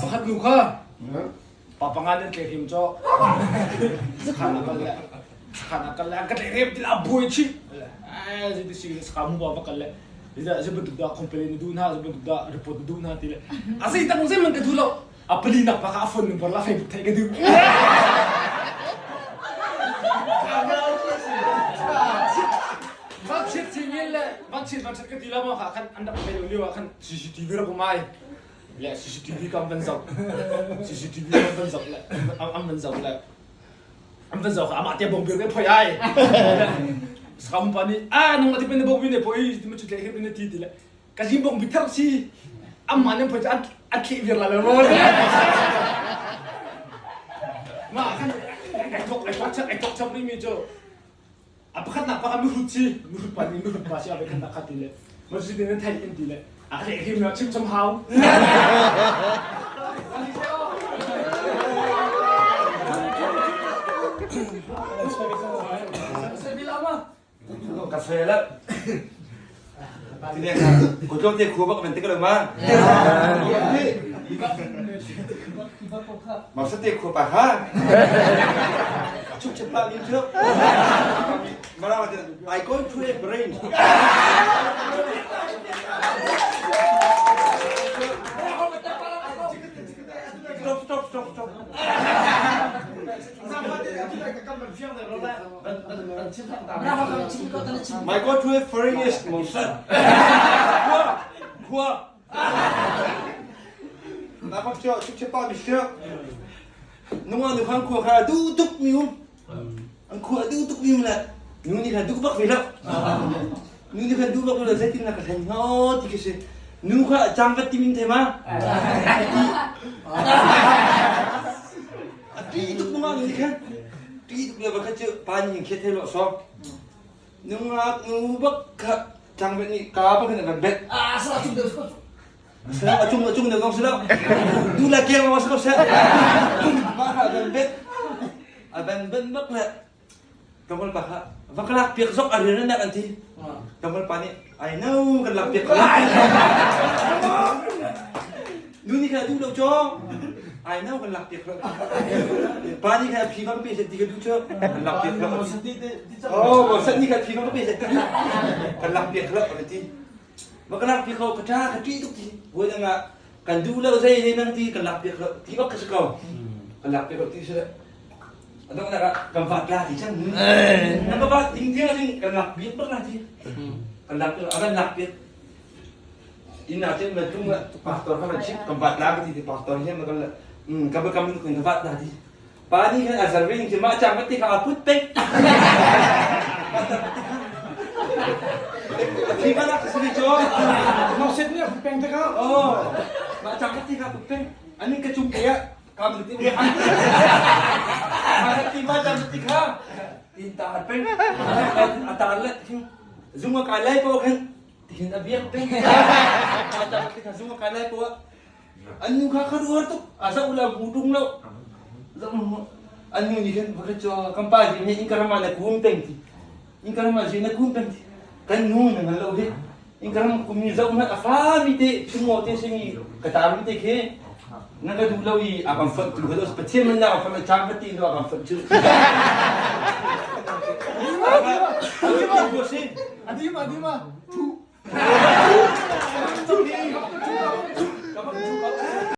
Pakhat nu kha pa panga nan tlek hrim caw. Sakhan a kal le sakhan a kal le an ka tlek rem ti la buai chih. Eh zi ti si sakha mu ba va kal le zi bantuk dah complain na duh hna zi bantuk dah report na duh hna ti le a zei tak zei man ka duh lo a pali nak pa kha a phone number la Facebook theih ka duh. Vanchiat singin le vanchiat vanchiat ka ti la ma kha khan an rak thei lo lio ah khan CCTV rak um ai le CCTV kam van zoh CCTV kam van zoh le an van zoh le an van zoh kha amah te bong bir ne phoi ai sakam pa nih a nang ti pen bong bi ne phoi ti ma chu tle he ne ti ti le ka jim bong bi thar si amma ne phoi an an thli vir la le ro ma khan ai thok ai thok chak ai thok chak ni mi chu A pakhatnak pa kha mihrut si, mihrut pa nih mihrut pa si a voikhatnak kha ti le masjid in nan theih in ti le a ka hleh hrim chim chom hau. Ka soi la. Tine ko tlawm te khu bak men te ka lo ma. Ma sa te khu pa ha. Chuk chuk pa min chuk. Mara I go to a brain. Stop stop stop stop. My God to a foreign is monster. Khua khua. Na ka chio chuk chip pa mi sia. Nunga nu khang khua kha du tuk mi um. An khua du tuk mi um le. Nu ni kha du bak ve lo. Nu ni kha du bak lo zeitin na ka thlen ngo ti ki si. Nu kha chang vat ti min the ma. A ṭih tuk nungak nih khan ṭih tuk le va kha cu pa nih khe the lo sawm. Nungak nu bak kha tlangvet nih ka bak in a van bet. Ah, salah cung deuh Salah a cung a cung deuh kong si lo. Tu la keng lawng si ko seh. Mah kha a van bet. A van bet bak le Kamal pa kha va ka lak piak zok a rian nak an ti. Kamal pa nih I know kan lak piak ko lai. Nu nih khan a duh lo cawng. I know kan lak piak lo. Pa nih khan a phi bang pe set ti ka duh cu kan lak piak lo. Oh, mo set nih khan phi bang pe set ti kan lak piak lo an ti. Ma ka lak piak ko ka ṭa ka ṭih tuk ti. Voi dang ah kan duh lo zei ne nang ti kan lak piak lo ti bak ka si ko. Kan lak piak lo ti si A donghnak ah kan vat la ti cang. Na ka vat ding tiang ding kan lak piak bak la ti. Kan lak piak, a kan lak piak. Inn ah cun tung pastor kha kan chimh kan vat la ka ti ti pastor hian kan ka ba kam kan ka vat la ti. Pa nih khan a zarving khi mah chang ti kha a put pek. Thi ma nak si cho. Mau set ni peng te ka. Oh. Mah chang ti kha put peng. Ani ka chung ke ya kam ti Ma ti ma chang ti kha. In ta peng. A ta le zung ka lai po khan Tihin a biak peng. Kha zung a kai lai poah. An nu kha kha ruar tuk. A zoh lo bu tung lo. Zoh an nu nih khan pakhat cu kan pa ji nih inkarama na kum peng ti. Inkarama ji na kum peng ti. Kan nu na ngal lo hi. Inkaram kum ni zoh hmanh a fa mi te chungo te simi ka tar mi te khi na ka duh lo i a kan fonh tu kha Pathian man na kan fonh chang pati no a kan fonh cu. Adima, adima.